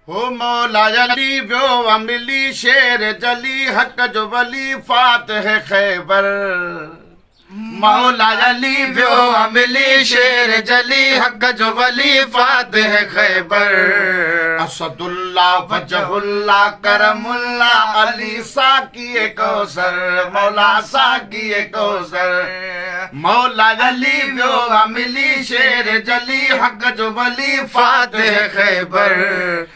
هو مولا علي ويو آ ملي شير جلي حق جو ولي فاتح خيبر. مولا علي ويو آ ملي شير جلي حق جو ولي فاتح خيبر. اسد الله وجه الله ڪرم الله علي ساقي ڪوثر مولا ساقي ڪوثر. مولا علي ويو آ ملي شير جلي حق جو ولي فاتح خيبر.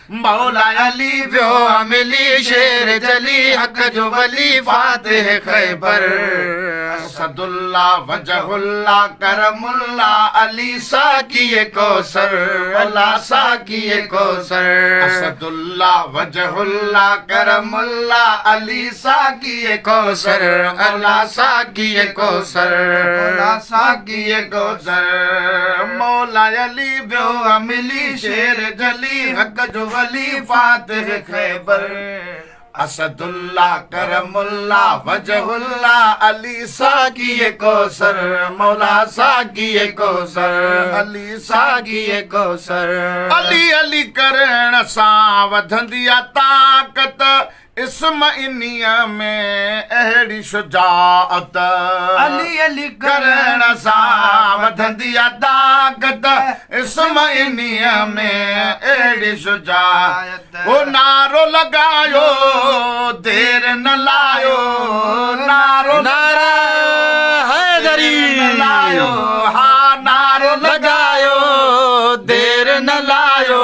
مولا علي ويو آ ملي شير جلي حق جو ولي فاتح خيبر. اسد الله وجه الله ڪرم الله علي ساقي ڪوثر مولا ساقي ڪوثر. اسد الله وجه الله ڪرم الله علي ساقي ڪوثر مولا ساقي ڪوثر مولا ساقي ڪوثر. مولا علي ويو آ ملي شير جلي حق جو ولي فاتح خيبر. اسد الله ڪرم الله وجه الله علي ساقي ڪوثر مولا ساقي ڪوثر علي ساقي ڪوثر. علي علي ڪرڻ سان وڌندي آ طاقت اسم انهيء ۾ اهڙي شجاعت. علي علي ڪرڻ سان وڌندي آ طاقت اسم انهيء ۾ اهڙي شجاعت. هو نعرو لڳايو دير نه لايو نعرو نعره حيدري نه لايو ها نعرو لڳايو دير نه لايو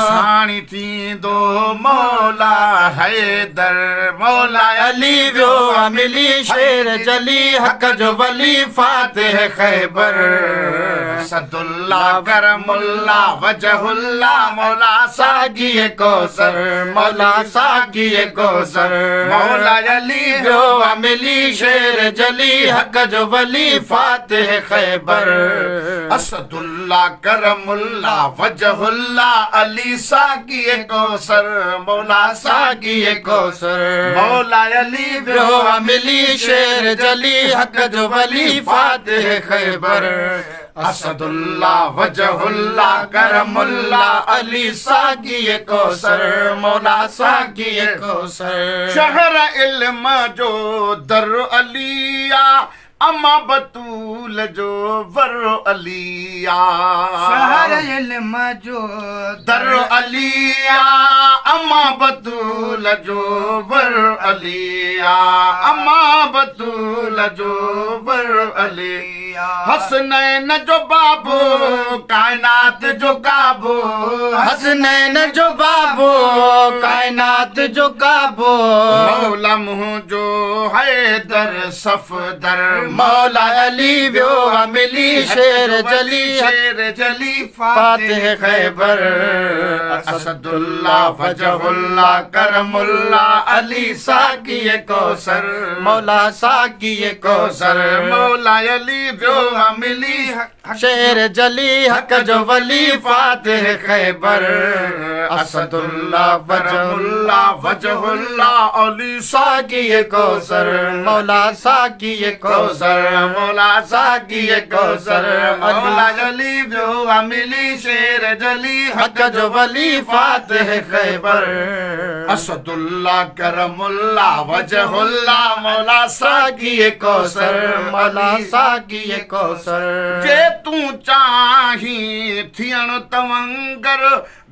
ساڻي ٿيندو مولا حيدر مولا علي ويو آ ملي شير جلي حق جو ولي فاتح خيبر. اسد الله ڪرم الله وجه الله مولا ساقي ڪوثر مولا ساقي ڪوثر. مولا علي ويو آ ملي شير جلي حق جو ولي فاتح خيبر. اسد الله ڪرم الله وجه الله علي ساقي ڪوثر مولا ساقي ڪوثر. مولا علي ويو آ ملي شير جلي حق جو ولي فاتح خيبر. اسد الله وجه الله ڪرم الله علي ساقي ڪوثر مولا ساقي ڪوثر. شهر علم جو در علي آ اما بتول جو ور علي آ. شهر علم جو در علي آ اما بتول جو ور علي آ اما بتول جو ور علي. حسنين جو بابو ڪائنات جو ڪعبو. حسنين جو بابو ڪائنات جو ڪعبو. مولا منهنجو حيدر صفدر. مولا علي ويو آ ملي شير جلي شير جلي فاتح خيبر. اسد الله وجه الله ڪرم الله علي ساقي ڪوثر مولا ساقي ڪوثر. مولا علي ويو آ ملي شير جلي حق جو ولي فاتح خيبر. اسد الله ڪرم الله وجه الله علي ساقي ڪوثر مولا ساقي ڪوثر مولا ساقي ڪوثر. مولا علي ويو آ ملي شير جلي حق جو ولي فاتح خيبر. اسد الله ڪرم الله وجه الله مولا ساقي ڪوثر مولا ساقي ڪوثر. جي تون چاهين ٿيڻ تونگر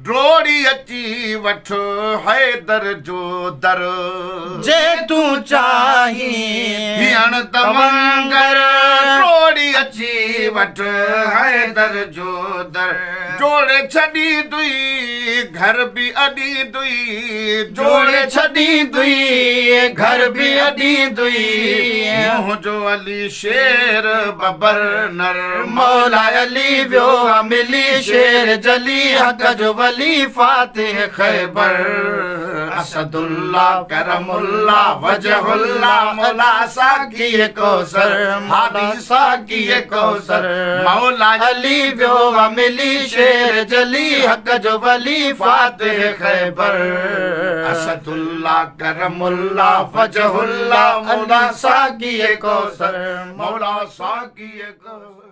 ڊوڙي اچي وٺ حيدر جو در. جي تون چاهين ٿيڻ تونگر ڊوڙي اچي وٺ حيدر جو در. جوڙي ڇڏيندئي گهر به اڏيندئي. جوڙي ڇڏيندئي گهر به اڏيندئي. منهنجو علي شير ببر نر. مولا علي ويو آ ملي شير جلي حق جو ولي فاتح خيبر. اسد الله ڪرم الله وجه الله مولا ساقي ڪوثر هادي ساقي ڪوثر. مولا علي ويو آ ملي شير جلي حق جو ولي فاتح خيبر. اسد الله ڪرم الله وجه الله مولا ساقي ڪوثر مولا ساقي ڪوثر.